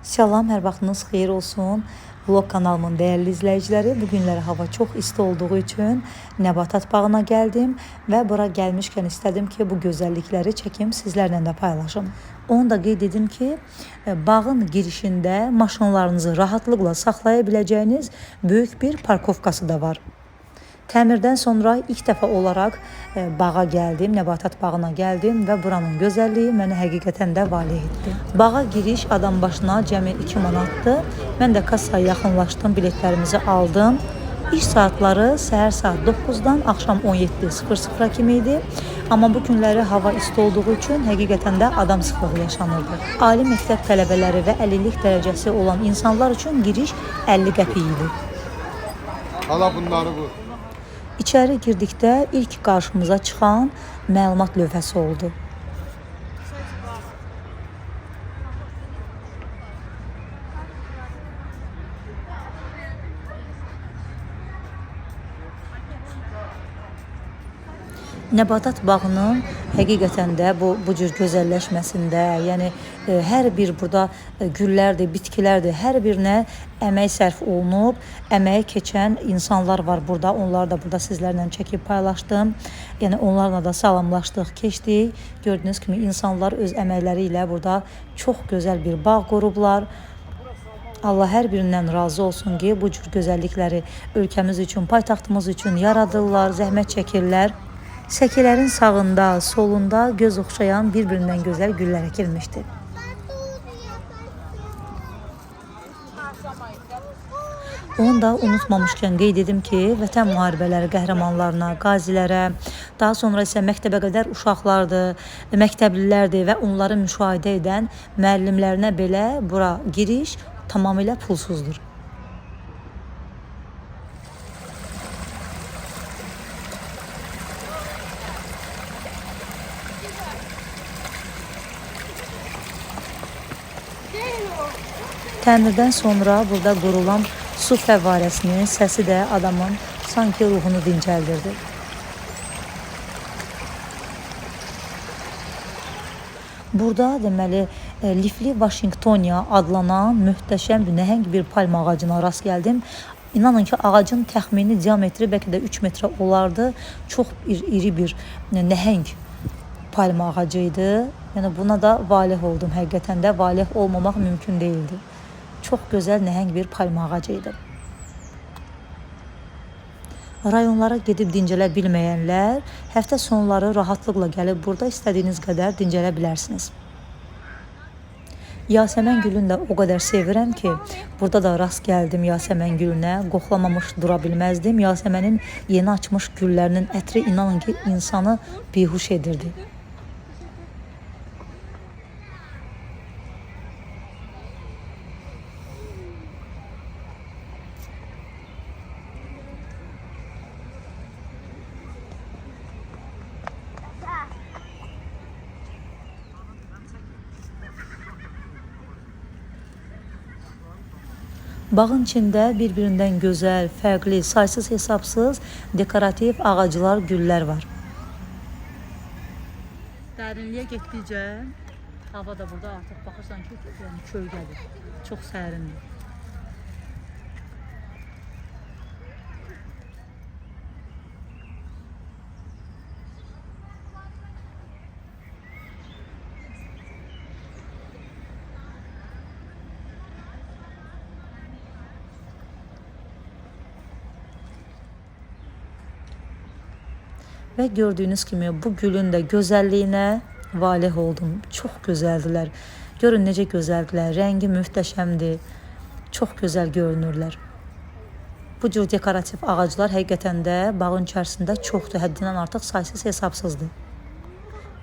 Salam, hər vaxtınız xeyir olsun. Vlog kanalımın dəyərli izləyiciləri, bu günlər hava çox isti olduğu üçün Nəbatat bağına gəldim və bura gəlmişkən istədim ki, bu gözəllikləri çəkim, sizlərlə də paylaşım. Onu da qeyd edim ki, bağın girişində maşınlarınızı rahatlıqla saxlaya biləcəyiniz böyük bir parkovkası da var. Təmirdən sonra ilk dəfə olaraq bağa gəldim, Nəbatat bağına gəldim və buranın gözəlliyi məni həqiqətən də valeh etdi. Bağa giriş adam başına cəmi 2 manatdır. Mən də kassaya yaxınlaşdım, biletlərimizi aldım. İş saatları səhər saat 9-dan axşam 17:00-a kimi idi. Amma bu günləri hava isti olduğu üçün həqiqətən də adam sıxlığı yaşanırdı. Ali məktəb tələbələri və əlillik dərəcəsi olan insanlar üçün giriş 50 qəpik idi. Hala bunları bu. İçəri girdikdə ilk qarşımıza çıxan məlumat lövhəsi oldu. Nəbatat bağının həqiqətən də bu cür gözəlləşməsində, yəni hər bir burada güllərdir, bitkilərdir, hər birinə əmək sərf olunub, əməyi keçən insanlar var burada. Onları da burada sizlərlə çəkib paylaşdım. Yəni onlarla da salamlaşdıq, keçdik. Gördüyünüz kimi insanlar öz əməkləri ilə burada çox gözəl bir bağ qurublar. Allah hər birindən razı olsun ki, bu cür gözəllikləri ölkəmiz üçün, paytaxtımız üçün yaradırlar, zəhmət çəkirlər. Səkilərin sağında, solunda göz oxşayan bir-birindən gözəl güllər əkilmişdi. Onu da unutmamışkən qeyd edim ki, vətən müharibələri qəhrəmanlarına, qazilərə, daha sonra isə məktəbə qədər uşaqlardır, məktəblilərdir və onları müşahidə edən müəllimlərinə belə bura giriş tamamilə pulsuzdur. Təmirdən sonra burada qurulan su fəvvarəsinin səsi də adamın sanki ruhunu dincəldirdi. Burada deməli lifli Vaşinqtoniya adlanan möhtəşəm bir nəhəng bir palma ağacına rast gəldim. İnanın ki, ağacın təxmini diametri bəlkə də 3 metrə olardı. Çox iri bir nəhəng palma ağacı idi. Yəni buna da valeh oldum. Həqiqətən də valeh olmamaq mümkün deyildi. Çox gözəl nəhəng bir palma ağacı idi. Rayonlara gedib dincələ bilməyənlər həftə sonları rahatlıqla gəlib burada istədiyiniz qədər dincələ bilərsiniz. Yasəmən gülünü də o qədər sevirəm ki, burada da rast gəldim Yasəmən gülünə, qoxlamamış dura bilməzdim. Yasəmənin yeni açmış güllərinin ətri inanın ki, insanı bihuş edirdi. Bağın içində bir-birindən gözəl, fərqli, saysız hesabsız dekorativ ağaclar, güllər var. Dərinliyə getdikcə hava da burada artıq baxırsan ki, yəni kölgədir. Çox sərindir. Və gördüyünüz kimi bu gülün də gözəlliyinə valeh oldum. Çox gözəldilər. Görün necə gözəldilər. Rəngi möhtəşəmdir. Çox gözəl görünürlər. Bu cür dekorativ ağaclar həqiqətən də bağın içərisində çoxdur. Həddindən artıq saysız hesabsızdır.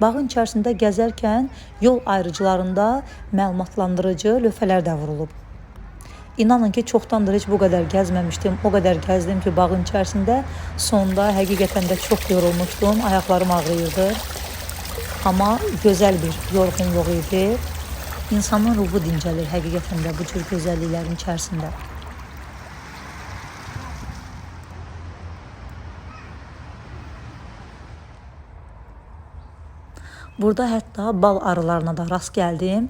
Bağın içərisində gəzərkən yol ayrıcılarında məlumatlandırıcı lövhələr də vurulub. İnanın ki, çoxdandır heç bu qədər gəzməmişdim. O qədər gəzdim ki, bağın içərisində sonda həqiqətən də çox yorulmuşdum. Ayaqlarım ağrıyırdı. Amma gözəl bir yorğunluq idi. İnsanın ruhu dincəlir həqiqətən də bu cür gözəlliklərin içərisində. Burada hətta bal arılarına da rast gəldim.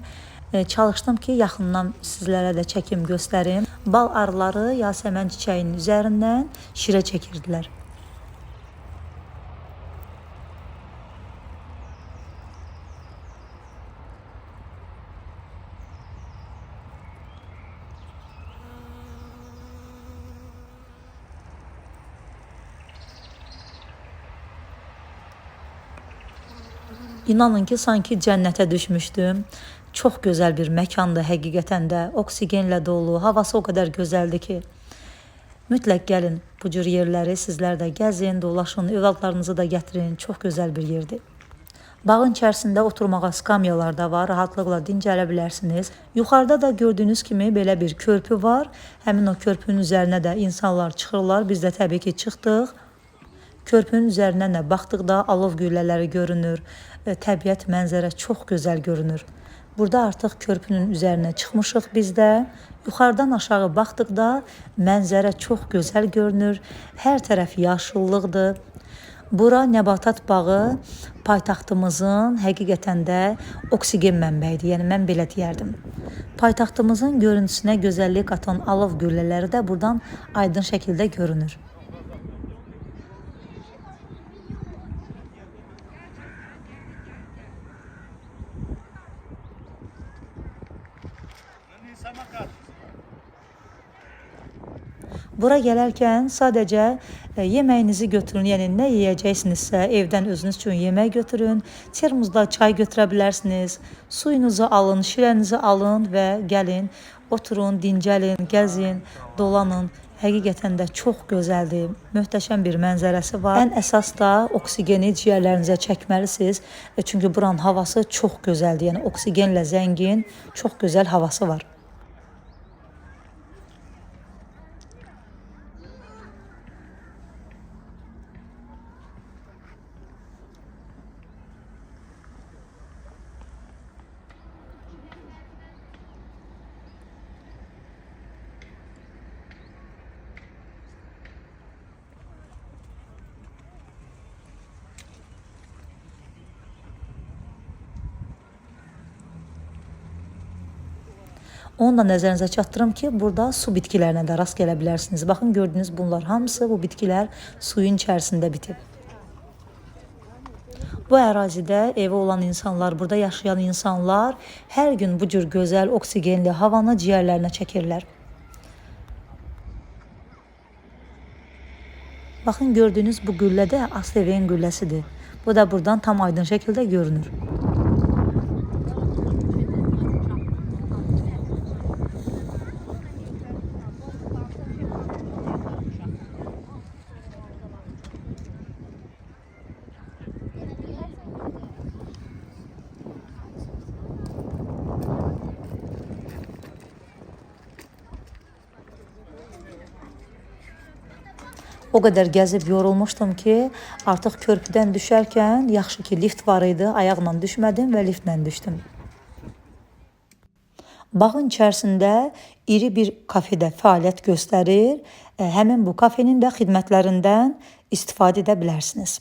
Çalışdım ki, yaxından sizlərə də çəkim göstərim. Bal arıları yasəmən çiçəyinin üzərindən şirə çəkirdilər. İnanın ki, sanki cənnətə düşmüşdüm. Çox gözəl bir məkandır həqiqətən də. Oksigenlə dolu, havası o qədər gözəldir ki. Mütləq gəlin bu cür yerləri sizlər də gəzin, dolaşın, övladlarınızı da gətirin. Çox gözəl bir yerdir. Bağın içərisində oturmağa skamyalar da var, rahatlıqla dincələ bilərsiniz. Yuxarıda da gördüyünüz kimi belə bir körpü var. Həmin o körpünün üzərinə də insanlar çıxırlar. Biz də təbii ki çıxdıq. Körpünün üzərindən də baxdıqda alov güllələri görünür. Təbiət, mənzərə çox gözəl görünür. Burada artıq körpünün üzərinə çıxmışıq biz də. Yuxarıdan aşağı baxdıqda mənzərə çox gözəl görünür. Hər tərəf yaşıllıqdır. Bura Nəbatat bağı paytaxtımızın həqiqətən də oksigen mənbəyidir. Yəni mən belə deyərdim. Paytaxtımızın görüntüsünə gözəllik qatan alov güllələri də buradan aydın şəkildə görünür. Bura gələrkən sadəcə yeməyinizi götürün, yəni nə yeyəcəksinizsə evdən özünüz üçün yemək götürün, termozda çay götürə bilərsiniz, suyunuzu alın, şirənizi alın və gəlin, oturun, dincəlin, gəzin, dolanın. Həqiqətən də çox gözəldir, möhtəşəm bir mənzərəsi var. Ən əsas da oksigeni ciyərlərinizə çəkməlisiniz, çünki buranın havası çox gözəldir, yəni oksigenlə zəngin, çox gözəl havası var. Onu da nəzərinizə çatdırım ki, burada su bitkilərinə də rast gələ bilərsiniz. Baxın, gördüyünüz bunlar hamısı, bu bitkilər suyun içərisində bitib. Bu ərazidə evi olan insanlar, burada yaşayan insanlar hər gün bu cür gözəl oksigenli havanı ciyərlərinə çəkirlər. Baxın, gördüyünüz bu güllə də Asleveyn gülləsidir. Bu da buradan tam aydın şəkildə görünür. O qədər gəzib yorulmuşdum ki, artıq körpüdən düşərkən yaxşı ki lift var idi, ayaqla düşmədim və liftlə düşdüm. Bağın içərisində iri bir kafedə fəaliyyət göstərir. Həmin bu kafenin də xidmətlərindən istifadə edə bilərsiniz.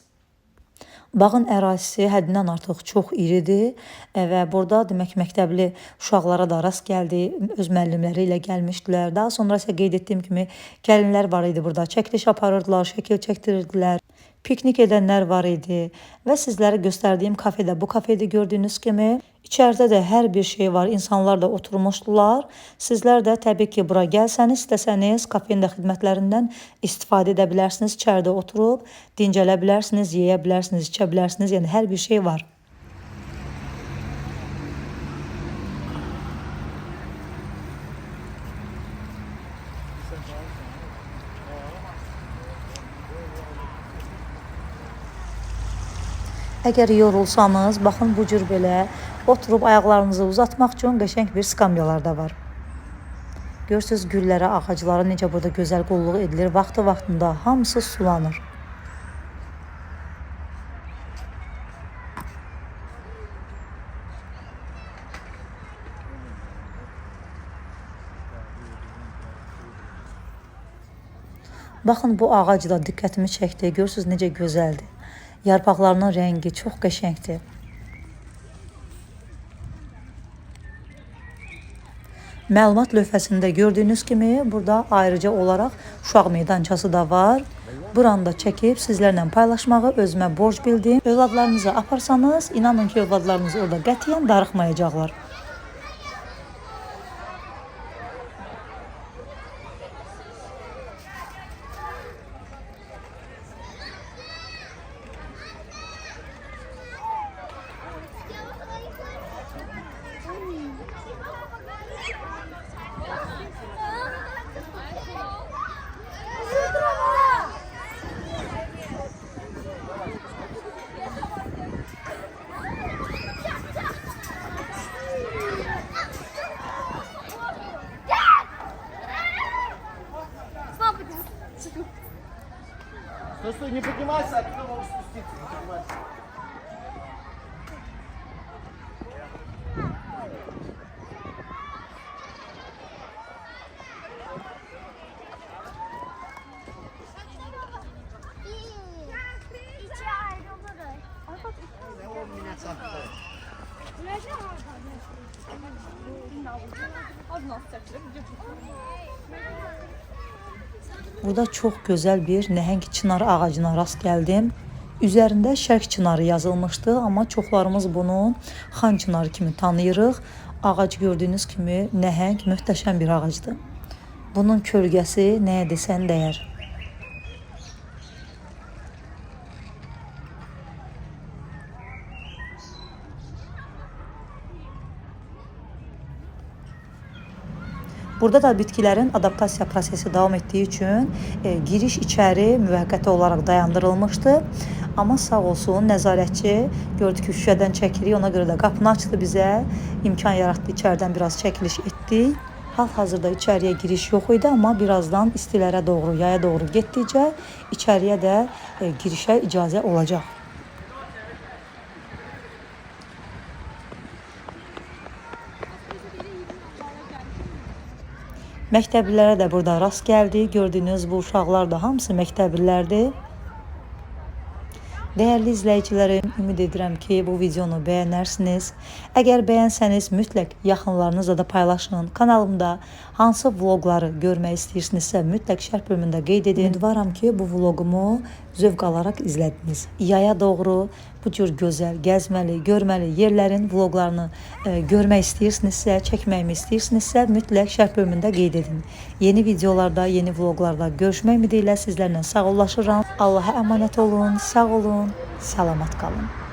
Bağın ərazisi həddindən artıq çox iridir və burada demək məktəbli uşaqlara da rast gəldi, öz müəllimləri ilə gəlmişdilər. Daha sonra isə qeyd etdiyim kimi gəlinlər var idi burada, çəkiliş aparırdılar, şəkil çəkdirirdilər, piknik edənlər var idi və sizlərə göstərdiyim kafedə, bu kafedə gördüyünüz kimi içəridə də hər bir şey var, insanlar da oturmuşdular. Sizlər də təbii ki bura gəlsəniz, istəsəniz kafenin də xidmətlərindən istifadə edə bilərsiniz. İçəridə oturub dincələ bilərsiniz, yeyə bilərsiniz, içə bilərsiniz. Yəni hər bir şey var. Əgər yorulsanız, baxın bu cür belə oturub ayaqlarınızı uzatmaq üçün qəşəng bir skamyalar da var. Görürsünüz güllərə, ağaclara necə burada gözəl qulluq edilir. Vaxtı-vaxtında hamısı sulanır. Baxın bu ağac da diqqətimi çəkdi. Görürsünüz necə gözəldir. Yarpaqlarının rəngi çox qəşəngdir. Məlumat lövhəsində gördüyünüz kimi burada ayrıca olaraq uşaq meydançası da var. Buranı da çəkib sizlərlə paylaşmağı özümə borc bildim. Övladlarınızı aparsanız, inanın ki, övladlarınız orada qətiyyən darıxmayacaqlar. Стой, стой, не поднимайся, оттуда можешь спуститься, не поднимайся. İki ayrılırız. Burada çox gözəl bir nəhəng çınar ağacına rast gəldim. Üzərində şərq çınarı yazılmışdı, amma çoxlarımız bunu xan çınarı kimi tanıyırıq. Ağac gördüyünüz kimi nəhəng, möhtəşəm bir ağacdır. Bunun kölgəsi nəyə desən dəyər. Burada da bitkilərin adaptasiya prosesi davam etdiyi üçün giriş içəri müvəqqəti olaraq dayandırılmışdı. Amma sağ olsun nəzarətçi gördü ki, şüşədən çəkirik, ona görə də qapını açdı bizə, imkan yaratdı, içəridən biraz çəkiliş etdik. Hal-hazırda içəriyə giriş yox idi, amma birazdan istilərə doğru, yaya doğru getdikcə içəriyə də girişə icazə olacaq. Məktəblilərə də burada rast gəldik. Gördüyünüz bu uşaqlar da hamısı məktəblilərdir. Dəyərli izləyicilərim, ümid edirəm ki, bu videonu bəyənərsiniz. Əgər bəyənsəniz, mütləq yaxınlarınızla da paylaşın. Kanalımda hansı vloqları görmək istəyirsinizsə, mütləq şərh bölümündə qeyd edin. Ümidvaram ki, bu vloqumu zövq alaraq izlədiniz. Yaya doğru bu cür gözəl, gəzməli, görməli yerlərin vloqlarını görmək istəyirsinizsə, çəkməyimi istəyirsinizsə, mütləq şərh bölümündə qeyd edin. Yeni videolarda, yeni vloqlarda görüşmək ümidi ilə sizlərlə sağollaşıram. Allaha əmanət olun, sağ olun, salamat qalın.